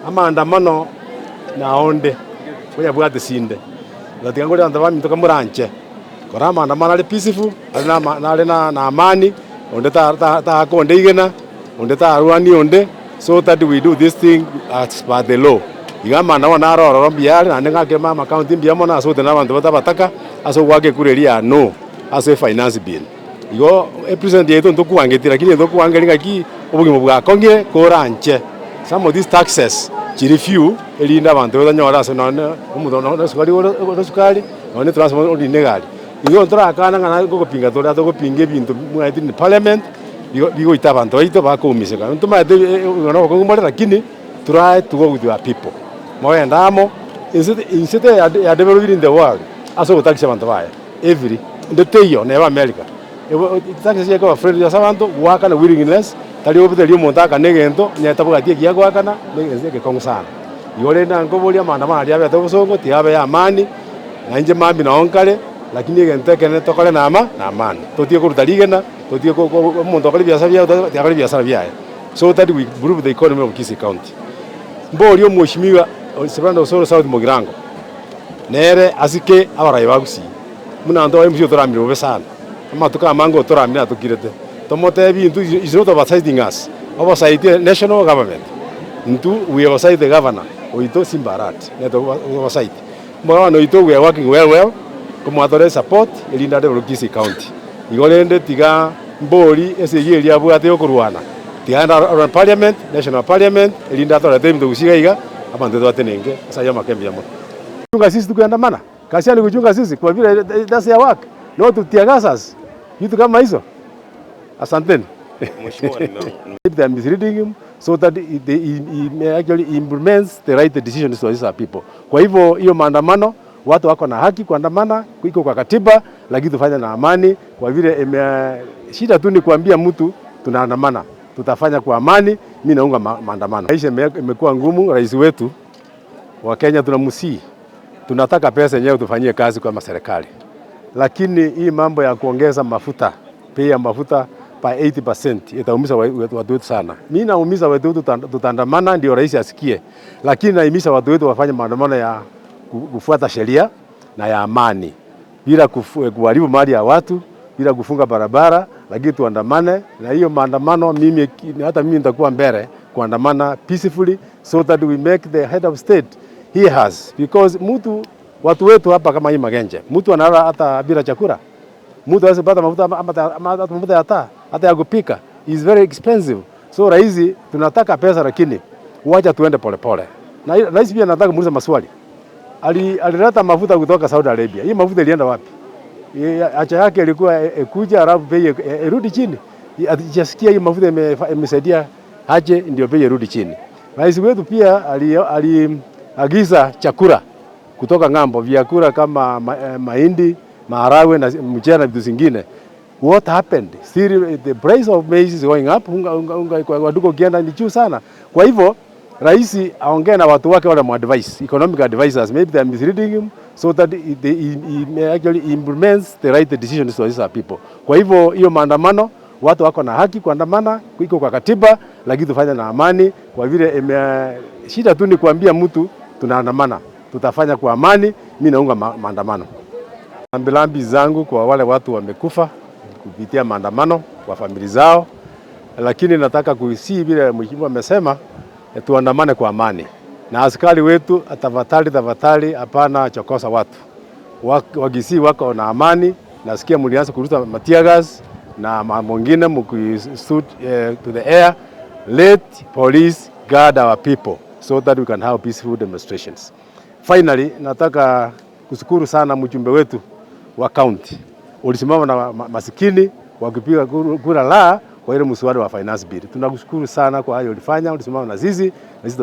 Amaandamano naonde koyabwate sinde, gatiga nkore abanto baminto kamoranche, kora amaandamano are peaceful, are na ama nare na na amani, onde ta ta taaka onde igena, onde tarwania onde, so that we do this thing as per the law. Iga amaandamano naro ororo mbuya are, naende ng'ake mama county mbuya mono ase gotenena abanto bato abataka, ase ogoaka ekura eria ya no ase efinance bill. Igo epresident yaito ntokwangeti lakini ntokwangeria ng'aki obogima bwakong'ire koranche. Some of these taxes chiri few erinde abanto batanyore ase nonye omonto nonye esukari ore ore esukari nonye etransport orine egari. Igo ntorakana ng'a naye nkogopinga tore togopinga ebinto bimwaete in parliament bigo bigoita abanto baito bakoumiseka. Ntomaete obogima na obokong'u mbore lakini try to go with your people. Mogende amo inse inse ya developed in the world ase ogotakisia abanto baye every ende teiyo neba America. Taxes chiaye friendly ase abanto goakana willingness tari oboteria omonto akane egento onye tabwati ekiya goakana na egento egekong'u sana. Igo rende nkoboria amaandamano aria abete obosongo tiga abe ya amani, na inche mambia noo nkare, lakini egento ekenene tokore na ama na amani. Totige koruta rigena, totige ko ko omonto okore ebiasara biaye tiga akore ebiasara biaye so that we improve the economy of Kisii County. Mborie omweshimiwa Sibrand Osoro South Mugirango, nere asike abarai ba Gusii. Buna abanto ba MC otoramire bobe sana, amatuko amange otoramire atokirete, tomotebi intwe is not oversighting us, oversight national government, intwe we oversight the governor oito Simba Arati nere to oversight. Omogabana oito we are working well well, komwatore support erinde adevelop Kisii county. Igo rende tiga mbori esegi eria abwate ya okorwana, tiga aende arwane parliament, national parliament, erinde atorete ebinto gusii iga iga, abanto twatenenke ase ayio amake mbuya mono. Chunga sisi tukiandamana. Kazi yao ni kuchunga sisi kwa vile that's their work not to tear gas us vitu kama hizo. Asanteni. Mheshimiwa, If they are misleading him so that he actually implements the right decisions to these people. Kwa hivyo hiyo maandamano watu wako na haki kuandamana, iko kwa katiba, lakini tufanye na amani, kwa vile ime, shida tu ni kuambia mtu tunaandamana, tutafanya kwa amani. Mimi naunga maandamano. Maisha imekuwa ngumu, rais wetu wa Kenya tunamsii, tunataka pesa yenyewe tufanyie kazi kama serikali, lakini hii mambo ya kuongeza mafuta, bei ya mafuta by 80% itaumiza watu wetu sana. Mimi naumiza watu wetu, tutaandamana ndio rais asikie, lakini nahimiza watu wetu wafanye maandamano ya kufuata sheria na ya amani, bila kuharibu mali ya watu, bila kufunga barabara, lakini tuandamane. Na hiyo maandamano mimi, hata mimi nitakuwa mbele kuandamana peacefully so that we make the head of state he has because mtu watu wetu hapa kama hii Magenche, mtu analala hata bila chakula, mtu hawezi kupata mafuta ama hata mafuta ya taa hata ya kupika is very expensive. So rais, tunataka pesa, lakini wacha tuende polepole. Na rais pia nataka muulize maswali. Alileta mafuta kutoka Saudi Arabia. Hii mafuta ilienda wapi? Haja yake ilikuwa ikuja alafu bei irudi chini. Hatujasikia hii mafuta imesaidia aje ndio bei irudi chini. Rais wetu pia aliagiza chakula kutoka ng'ambo, vyakula kama mahindi, maharagwe na mchele na vitu zingine. What happened? Still the price of maize is going up. Unga kwa duka ukienda ni juu sana. Kwa hivyo rais aongee na watu wake wale advice, economic advisors, maybe they are misleading him so that he actually implements the right decisions to these people. Kwa hivyo hiyo maandamano watu wako na haki kuandamana, iko kwa katiba, lakini tufanye na amani, kwa vile ime, shida tu ni kuambia mtu tunaandamana, tutafanya kwa amani. Mimi naunga maandamano. Rambirambi zangu kwa wale watu wamekufa kupitia maandamano kwa familia zao, lakini nataka kusihi vile mheshimiwa amesema, tuandamane kwa amani na askari wetu, tafadhali tafadhali, hapana chokosa watu. Wakisii wako na amani. Nasikia mlianza kuruta matear gas na mambo mengine mkishoot to the air. Let police guard our people so that we can have peaceful demonstrations. Finally, nataka kushukuru sana mjumbe wetu wa county, ulisimama na masikini wakipiga kura la kwa ile mswada wa finance bill. Tunakushukuru sana kwa hayo ulifanya, ulisimama na sisi na sisi.